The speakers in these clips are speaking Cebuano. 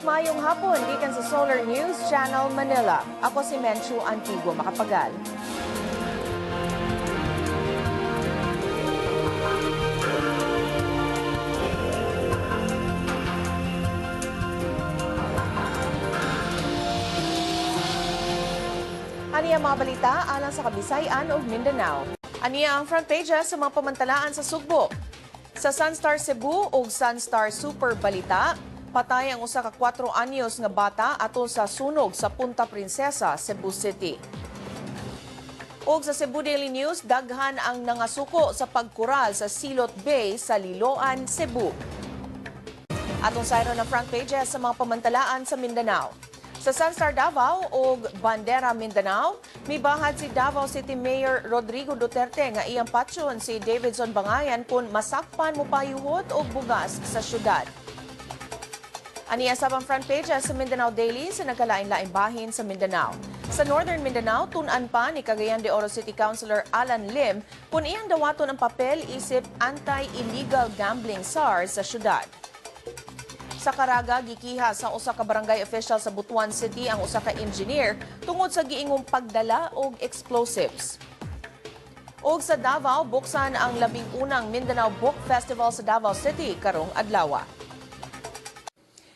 Maayong hapon gikan sa Solar News Channel Manila. Ako si Menchu Antigua Macapagal. Aniya mga balita alang sa Kabisayan ug Mindanao. Aniya ang front page sa mga pamantalaan sa Sugbo. Sa Sunstar Cebu ug Sunstar Super Balita, patay ang usa ka 4 anyos nga bata atol sa sunog sa Punta Princesa, Cebu City. Ug sa Cebu Daily News, daghan ang nangasuko sa pagkural sa Silot Bay sa Liloan, Cebu. Atong sayro ng front pages sa mga pamantalaan sa Mindanao. Sa Sunstar Davao ug Bandera Mindanao, mibahad si Davao City Mayor Rodrigo Duterte nga iyang patsyon si Davidson Bangayan kung masakpan mopayuhot og bugas sa syudad. Aniya sa front page sa Mindanao Daily sa nagkalain-laing bahin sa Mindanao. Sa Northern Mindanao, tun-an pa ni Cagayan de Oro City Councilor Alan Lim kung iyang dawaton ang papel isip anti-illegal gambling SAR sa syudad. Sa Caraga, gikiha sa usa ka barangay official sa Butuan City ang usa ka engineer tungod sa giingong pagdala og explosives. Og sa Davao, buksan ang 11 Mindanao Book Festival sa Davao City karong adlaw.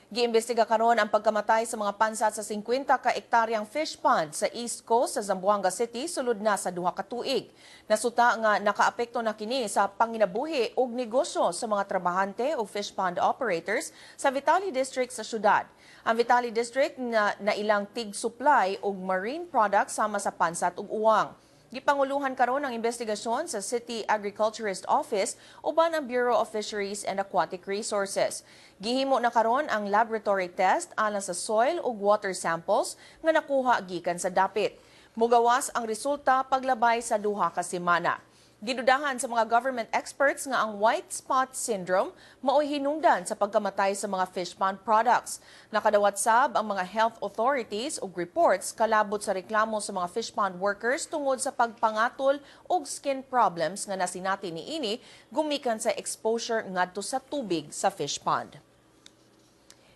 Giimbestiga karon ang pagkamatay sa mga pansat sa 50 ka ektaryang fish pond sa East Coast sa Zamboanga City sulod na sa 2 ka tuig. Nasuta nga nakaapekto na kini sa panginabuhi ug negosyo sa mga trabahante o fish pond operators sa Vitali District sa syudad. Ang Vitali District na nailang tig-supply og marine products sama sa pansat ug uwang. Gipanguluhan karon ang investigasyon sa City Agriculturist Office uban ang Bureau of Fisheries and Aquatic Resources. Gihimo na karon ang laboratory test alang sa soil ug water samples nga nakuha gikan sa dapit. Mugawas ang resulta paglabay sa 2 ka semana. Gidudahan sa mga government experts nga ang white spot syndrome mao'y hinungdan sa pagkamatay sa mga fish pond products. Nakadawat sab ang mga health authorities og reports kalabot sa reklamo sa mga fish pond workers tungod sa pagpangatol og skin problems nga nasinati niini gumikan sa exposure ngadto sa tubig sa fish pond.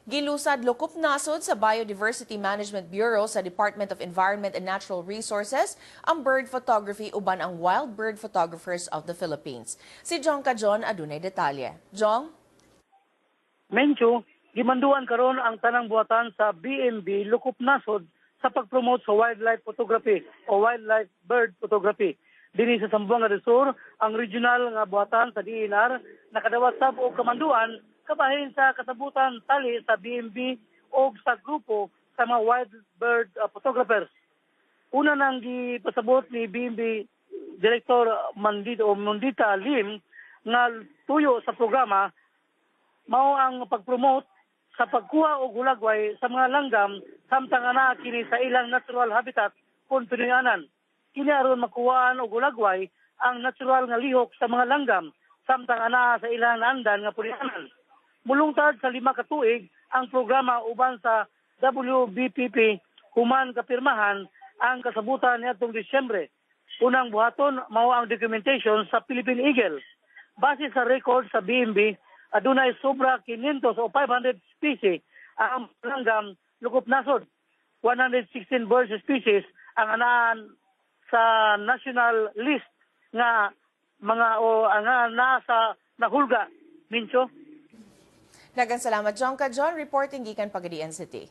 Gilusad lukop nasod sa Biodiversity Management Bureau sa Department of Environment and Natural Resources ang bird photography uban ang Wild Bird Photographers of the Philippines. Si Jong Cajon adunay detalye. Jong? Mencho, gimanduan karon ang tanang buhatan sa BMB lukop nasod sa pag-promote sa wildlife photography o wildlife bird photography. Dinhi sa Zamboanga del Sur, ang regional nga buhatan sa DNR nakadawat sab og kamanduan kabahin sa kasabutan tali sa BMB o sa grupo sa mga wild bird photographers. Una nang gipasabot ni BMB Director Mandito o Mundita Lim nga tuyo sa programa mao ang pag-promote sa pagkuha og hulagway sa mga langgam samtang anaa kini sa ilang natural habitat kon Pinoyanan. Kini aron makuhaan og hulagway ang natural nga lihok sa mga langgam samtang anaa sa ilang naandan nga punuyanan. Mulungtad sa 5 ka tuig ang programa uban sa WBPP human kapirmahan ang kasabutan niadtong Disyembre. Unang buhaton mao ang documentation sa Philippine Eagle. Base sa record sa BMB, adunay sobra 500 o 500 species ang langgam lukop nasod. 116 bird species ang anaan sa national list nga mga o ang nasa nahulga. Mincho. Daghang salamat, Jong Cajon, reporting gikan Pagadian City.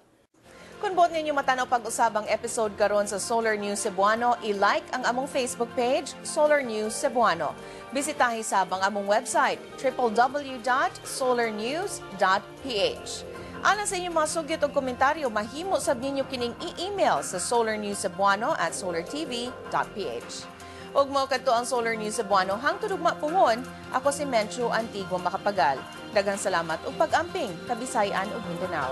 Kung buot ninyo matanaw pag-usab ang episode karon sa Solar News Cebuano, i-like ang among Facebook page, Solar News Cebuano. Bisitahi sab ang among website, www.solarnews.ph. Alang sa inyong mga sugyot o komentaryo, mahimo sab ninyo kining i-email sa solarnewscebuano@solartv.ph. Ug mao kadto ang Solar News Cebuano hangtod ugma puhon, ako si Menchu Antigua Macapagal. Daghang salamat ug pag-amping, Kabisayan ug Mindanao.